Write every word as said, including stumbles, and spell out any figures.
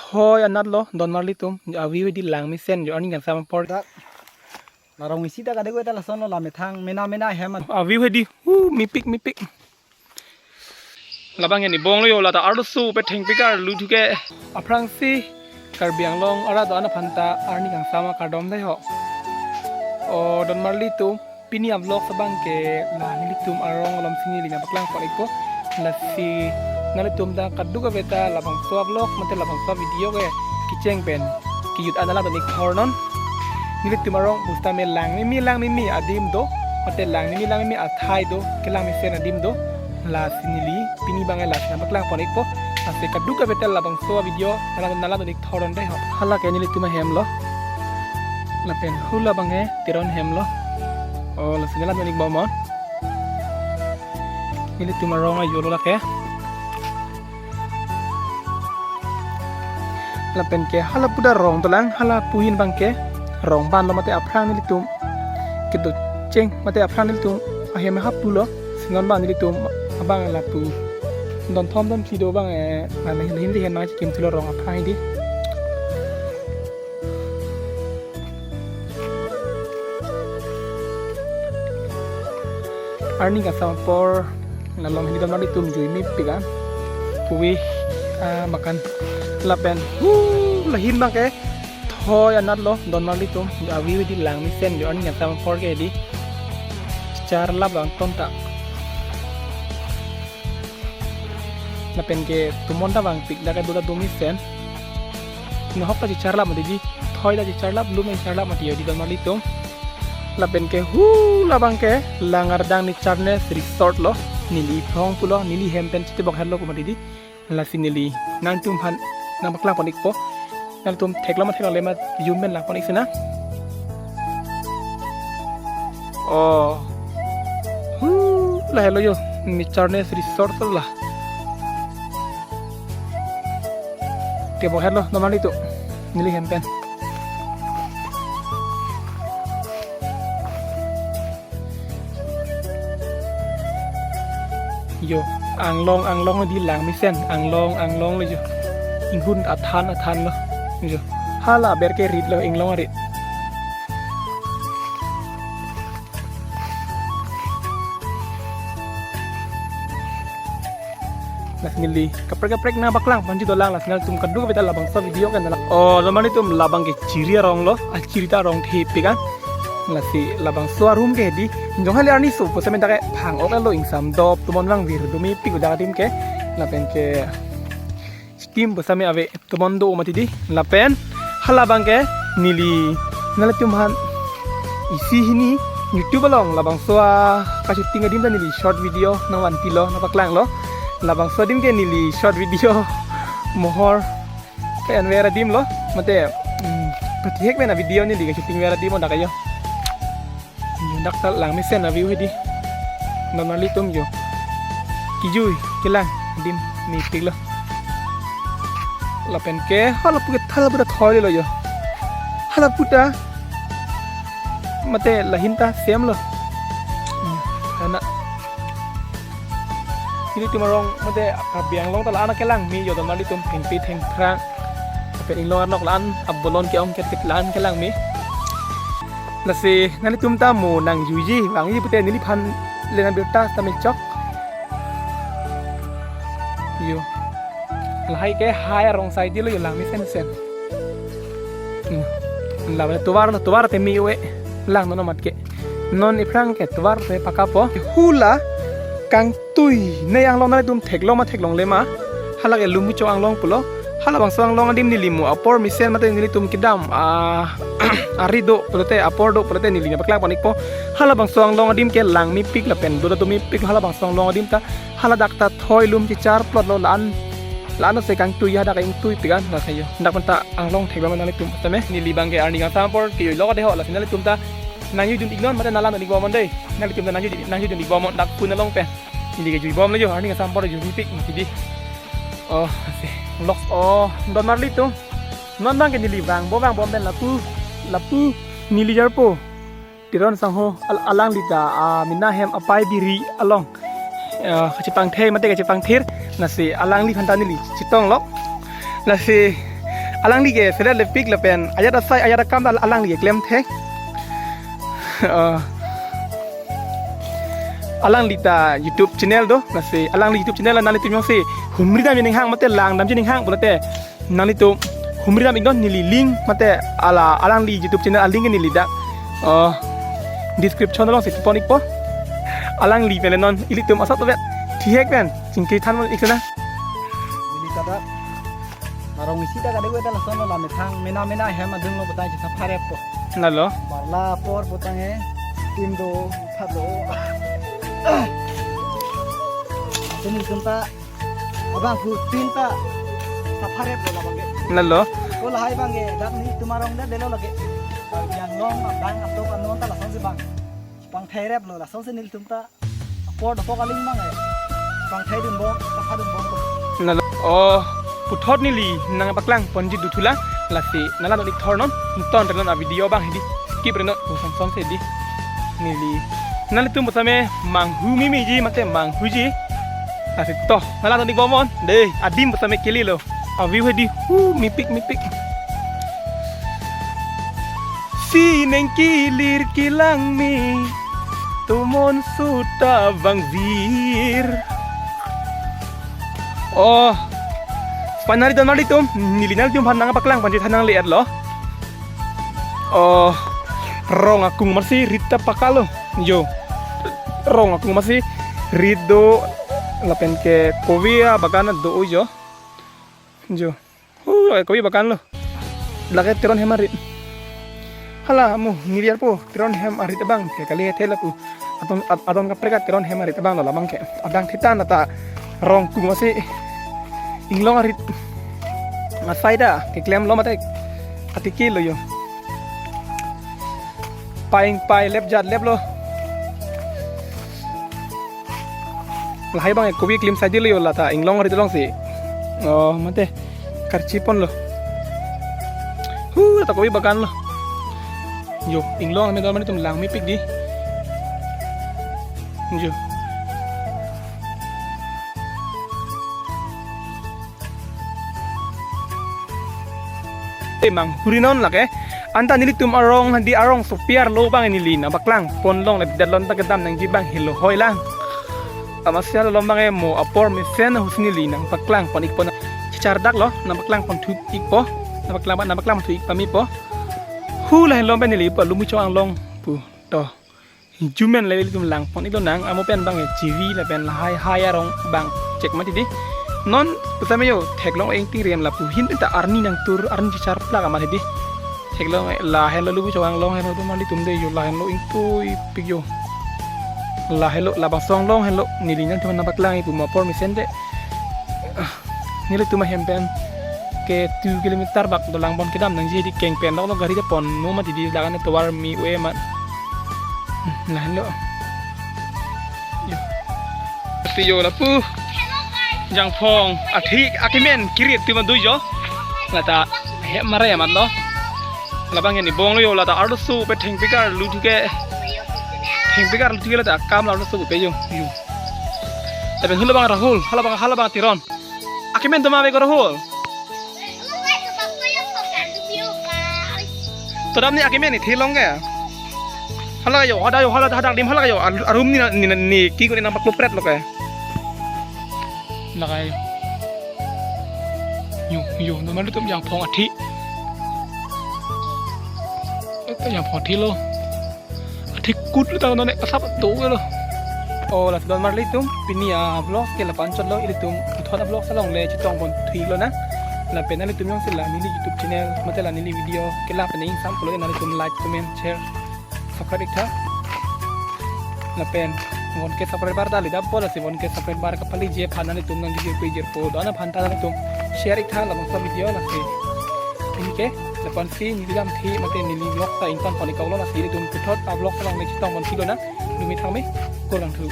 Hoi anat lo, donmarlitum, a-view hedi langmesen jo, arni kangsam apor. Dak, la rong isi ta kadegu ta lason lo, la methang, mena mena hem. A-view hedi, hu, mepik mepik. Labang hedi bong lo jo, lata arloso pe thengpi karlu thu ke. Aphrangsi Karbi Anglong arat do-an aphan ta arni kangsam akardom dei ho. O donmarlitum, pini a-vlog abang ke la nelitum arong alomsi neli nangpaklang pon ikpo. Lasi nanglitum ta kadokave ta labangso a-vlog mate labangso video ke kecheng pen kejut an langdun ik thornon. Nelitum arong pusitame langmimi langmimi adim do, mate langmimi langmimi athai do, kelangmesen adim do. Lasi neli pini abang ke lasi nangpaklang pon ikpo. Lasi kadokave ta labangso video nanglang nanglang dun ik thornon dei ho. Hala ke nelitum ahem lo. Lapen hula abang ke Teron hem lo. O, lasi nanglang dun ik bomnon. Nelitum arong ajo lo lake. Lapen ke hala pu ta rong dolang, hala pu ahin abang ke rong ban lo mate aphrang nelitum kedo cheng mate aphrang nelitum ahem hapu lo, si non abang nelitum abang lapu don thom don si do abang, eh, la, la, la ahin di hen nangchikim thulo rong aphrang hedi. Arni kangsam apor, la along hedi donmarlitum jui mepik an. Puvi, ah, makan. Lapen, hu, la ahin abang ke thoi anat lo, donmarlitum, a-view hedi langmesen jo, arni kangsam apor ke hedi. Charlap angton ta. Lapen ke tomon ta vangpik, dak ke do ta do mesen. Nahok ta checharlap mati di, thoi ta checharlap, lum ta checharlap mati jo hedi donmarlitum. Lapen ke hula abang ke Langardang Nature Nest Resort lo, neli phrong pulo, neli hem pen chitebok herlo pu mati di. Lasi neli nangtum aphan nangpaklang pon ikpo. Nangtum theklong ma theklongle ma jum pen lang pon ik sina. O. Hu, la helo jo, Nature Nest Resort la. Tebok herlo, donmarlitum. Neli hem pen. Jo, anglong, anglong di langmesen, anglong, anglong le jo. Inghun athan, athan lo. Jo, hala aber ke rit lo, inglong arit. Lasi neli kaprek kaprek nangpaklang ponji dolang, lasi nangtum kadokave ta labangso video ke nanglang. O, donmarlitum, labang ke Chiri arong lo, a Chiri ta arong thepik an. Lasi labangso a-room ke hedi. Jong hali arni so pusitame dak ke phang ok lo, ingsam dop, tomon vangvir do mepik dak adim ke. Lapen ke steam pusitame ave, tomon do mati di. Lapen hala abang ke neli nanglitum aphan isi hini YouTube along labangso a-kashooting adim ta neli short video nangvanpi lo, nangpaklang lo. Labangso adim ke neli short video mohor ke-enver adim lo. Mate, mm, pathihek pen a-video neli kashooting ver adim o dak ke jo. Yo, dak ta langmesen a-view hedi. Donmarlitum jo. Kejui, kelang, adim mepik lo. Lapen ke, hala pu ke thala pu ta thoi lo jo. Hala pu ta. Mate la ahin ta same lo. Hmm, ana. Nelitum arong mate Karbi Anglong ta la-an kelangme jo, donmarlitum, thengpi thengphrang. Lapen inglong arnok la-an, abolon ke-ong ketik la-an kelangme. Lasi nanglitum ta mo nangjuiji, vangji pute neliphan le nang birta ta mechok. Yo. Lahai ke hai arong sai di lo jo, langmesen sen. Hmm. La tovar lo, tovar te me-o-e. Langnon amat ke. Non iphrang ke tovar te pakapo. Hula kangtui ne anglong nanglitum theklong ma theklongle ma. Hala ke Lumbucho anglong pulo. Halabangso anglong adim neli mo apor mesen mate nelitum kedam, ah, ari do pulote, apor do pulote neli nangpaklang pon ikpo. Halabangso anglong adim ke langmepik lapen do ta do mepik, halabangso anglong adim ta. Hala dak ta thoi lum chechar plot lo, la-an, la-an ose kangtui, hadak ingtuipik an la kayo. Dak pen ta anglong theklong nanglitum tame. Neli abang ke arni kangsam apor kejui lo ka de ho, lasi nanglitum ta nangjui dun iknon mate nanglang dun ikbomnon dei. Nanglitum ta nangjui, nangjui dun ikbomnon dak pun along pen. Neli kejui bom lo jo, arni kangsam apor jui pik mati di. Oh, si. Vlog, oh, donmarlitum. Non abang ke neli vangbom vangbom pen lapu, lapu neli jarpo Teron sangho al-, alangli ta, ah, mena hem apai biri along, ah, kachepangthei mate kachepangthir, lasi alangliphan ta neli chetong lo. Lasi Alangli ke selet lepik lapen ajat asai ajat akam ta alangli ke klemthek. Eh, alangli ta YouTube channel do, lasi alangli YouTube channel nanglitum jongsi humri damji ning hang mate lang damji ning hang pulote nanglitum humri dam iknon, neli link mate ala alangli YouTube channel a-link neli dak, eh, description alongsi pon ikpo. Alangli pen non ilitum asap vet thihek pen chingki than mon ik sena. Neli kata arong isi ta kadek weta lason lo, la methang mena mena hem adung lo putai chesa pharep po. Lalo. Barla apor putang he, tim do, phat do. Sini sumta abang hu tin ta sapharep lo labang ke. Lalo. Ko lahai bang ke, dak nelitum arong dak delo lake. Yang long abang atau kanon ta lasonsi bang pangthairep lo, lasonsi nelitum ta apor dopok aling bang ke pangthai dun bom, sapha dun bom. Lalo. Oh, puthot neli nangpaklang ponji duthu lang, lasi nanglang dik thor non, ton renon a-video bang hedi, skip renon, samsam se di. Neli nanglitum pusame manghu mimi ji mate manghu ji. Lasi to, nanglang dik bom non. Dei, adim pusame kili lo. A-view hedi, hu, mepik mepik. Si neng kilir kilang me, tomon suta bang vir. Oh, panari don mali tum, neli nanglitum aphan nangpaklang ponji than nangle-et lo. Oh, rong akung masi rit ta pakalo. Jo. Rong akung masi rit do lapen ke kobi abagan do jo. Jo. Hu, kobi bagan lo. Lake Teron hem arit. Hala mo niriyar po Teron hem arit abang ke kali hethe lapu. Adon ad-, adon kaprek a Teron hem arit abang lo labang ke. Adang thitan ata rong akung masi inglong arit. Asai ta keklem lo mate atiki lo jo. Paing pai lep jat lep lo. Lahai bang kobi klim saidi lo jo, lata inglong arit alongsi. Oh, mate karchi pon lo. Hu, lata kobi bagan lo. Jo, inglong amen dol mani tum lang mepik di. Jo. Te manghu rinon lake. Anta nelitum arong hadi arong sopi arlo bang neli nangpaklang pon longle, det lon ta kedam nangji bang helo hoi lang. Amatsi alom bang mo apor mesen ahut neli nangpaklang pon ikpo na. Chichardak lo, nangpaklang pon thu ikpo. Nangpaklang, nangpaklang thu ik pame po. Hu, lahenlo pen neli po Lumui Chowang Long pu to. Jumen le ilitum lang pon iklo nang, amo pen bang G V lapen lahai hai arong bang chek mati di. Non pusame jo theklong eng ting rem lapu hin ta arni nangtur, arni chichar plak amat di. Theklong lahenlo Lumui Chowang Long henlo do mali tum de jo, lahenlo ingtui pik jo. Lahenlo labang song long henlo neli nangtum nangpaklang ipu mo apor mesen de. Nelitum ahem pen ke two kilometer bak dolang pon kedam nangji di, keng pen dok lo gari de pon mo mati di, lakan tovar mi ue mat. Hmm, lahenlo. Jo. Pasti jo lapu. Jangphong athi akimen kiri tu ma dui jo. Lata hem mare amat lo. Labang ini bong lo jo, lata arloso pe thengpikar luthu ke. Thengpikar luthu ke lata akam la arloso pe jo. Jo. Tapi hula bang Rahul, hala bang, hala bang Teron. Akimen tuma be ko Rahul. To dam ni akimen ni thilong ke. Hala jo, hada jo, hala hadak dim hala jo. Ar-, arum ni na, ni, ni, ni, ki ko ni nangpaklopret lo ke. Lakai. Jo, jo, no malu tum jangphong athi. Ito jangphong athi lo. Athi kut lo tang none asap do lo. Oh, lasi don marli tum pini a-vlog ke lapu-an chot lo, ilitum puthot a-vlog along le chetong pon thu iklo na. Lapen nanglitum jongsi la neli YouTube channel mate la neli video kelang pen ingsam pulo nanglitum like, comment, share, subscribe iktha. Lapen one K subscriber ta lidap po, lasi one K subscriber kapali je aphan nanglitum nang jir pe jir po, don aphan ta nanglitum share iktha labangso video lasi. Pini ke lapu-an si neli dam thi mate neli vlog ta ington pon iklo, lasi ilitum puthot a-vlog along le chetong pon thulo na. Dumi thangme, kurang thu.